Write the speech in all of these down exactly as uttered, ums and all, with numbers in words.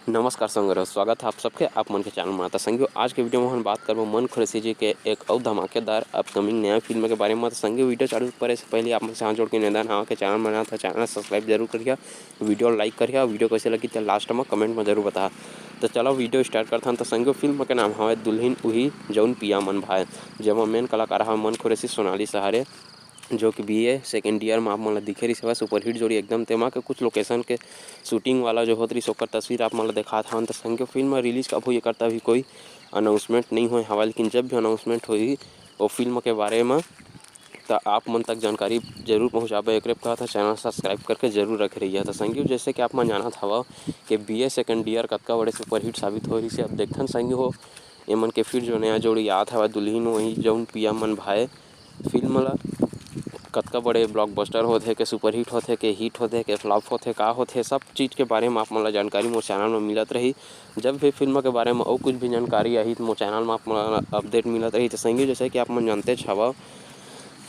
नमस्कार संगवारी हो, स्वागत है आप सबके आप मन के चैनल में। त संगियो, आज के वीडियो में हम बात करबो मन खुरेशी जी के एक अउ धमाकेदार अपकमिंग नया फिल्म के बारे में। त संगियो, वीडियो चालू करे से पहले आप मन से हाथ जोड़ के निवेदन हवे कि चैनल में नया त चैनल सब्सक्राइब जरूर करिहा, वीडियो लाइक करिहा, वीडियो कैसे लगी त लास्ट में कमेंट में जरूर बताहा। त चलो वीडियो स्टार्ट करथन। त संगियो, फिल्म के नाम हवे दुल्हिन उही जौन पिया मन भाए, जेमा मेन कलाकार हवे मन खुरेशी, सोनाली सहारे, जो कि बीए सेकेंड ईयर में आप मन ला दिखे रहिस हवय। सुपरहिट जोड़ी एकदम। तेमा के कुछ लोकेशन के शूटिंग वाला जो होत रहिस, ओकर तस्वीर आप मन ला देखात हवन। त संगियो, फिल्म रिलीज कब होही, एकर त अभी कोई अनाउंसमेंट नइ होय हवय, लेकिन जब भी अनाउंसमेंट होही ओ फिल्म के बारे म, त आप मन तक जानकारी जरूर पहुंचाबे। एकरे बर कहत हंव, चैनल सब्सक्राइब करके जरूर रखे रहिहा। त संगियो, जैसे कि आप मन जानत हवव कि बीए सेकेंड ईयर कतका बड़े सुपरहिट साबित होय रहिस हे। अब देखथन संगियो हो, एमन के फिर जो नया जोड़ी आत हवय दुल्हिन उही जौन पिया मन भाए फिल्म ला कतका बड़े ब्लॉकबस्टर होथे, के सुपरहिट होथे, के हिट होथे, के फ्लॉप होथे, का होथे, सब चीज के बारे में आप मन ला जानकारी मोर चैनल में मिलत रही। जब भी फिल्म के बारे में अउ कुछ भी जानकारी आही, त मोर चैनल में आप मन ला अपडेट मिलत रही। त संगी, जैसे कि आप मन जानते हवव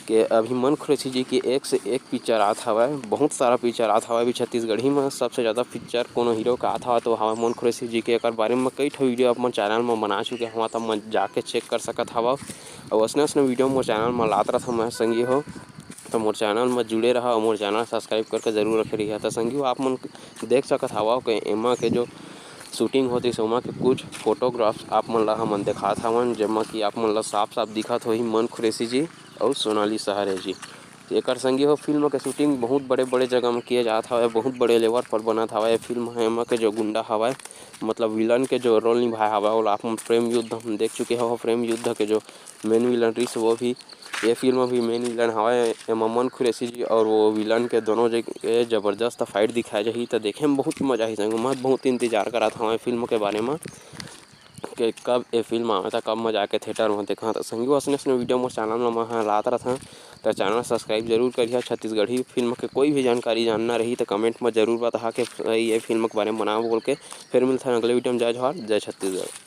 कि अभी मन खुरेशी जी की एक से एक पिक्चर आत हवय, बहुत सारा पिक्चर आत हवय। अभी छत्तीसगढ़ी में सबसे ज़्यादा पिक्चर कोनो हीरो का आत हवय, तो हवय मन खुरेशी जी के। एकर बारे में कई ठो वीडियो आप मन चैनल में बना चुके हवं, त मन जाके चेक कर सकत हवव। अउ असने असने वीडियो मोर चैनल में लात रहत हवं संगी हो, त मोर चैनल में जुड़े रहा अउ मोर चैनल सब्सक्राइब करके जरूर रखे रहिहा। त संगी हो, आप मन देख सकत हवव कि एमा के जो शूटिंग होत रहिस, ओमा के कुछ फोटोग्राफ्स आप मन ला हमन देखात हवन, जेमा कि आप मन ला साफ-साफ दिखत होही मन खुरेशी जी अउ सोनाली सहारे जी। एकर संगी हो, फिल्म के शूटिंग बहुत बड़े-बड़े जगह म किए जात हवय, बहुत बड़े लेवल पर बनत हवय। ये फिल्म ह, एमा के जो गुंडा हवय, मतलब विलन के जो रोल निभाए हवय, ओला आप मन प्रेम युद्ध हम देख चुके हव। प्रेम युद्ध के जो मेन विलन रहिस, वो भी ये फिल्म भी मेन विलन हवय। एमा मन खुरेशी जी और वो विलन के दोनों जग-, ए जबरदस्त फाइट दिखाए जाही, त देखे में बहुत मजा आही संग। मैं बहुत इंतजार करत हवं ये फिल्म के बारे में कि कब ये फिल्म आवे, त कब मैं जाके थिएटर में देखा। त संगी हो, असने असने वीडियो मोर चैनल में मैं ह लात रहत हवं, त चैनल सब्सक्राइब जरूर करिहा। छत्तीसगढ़ी फिल्म के कोई भी जानकारी जानना रही, त कमेंट में जरूर बताहा कि ये फिल्म के बारे में बनाओ बोल के। फिर मिलथन अगले वीडियो में। जय जोहार, जय छत्तीसगढ़।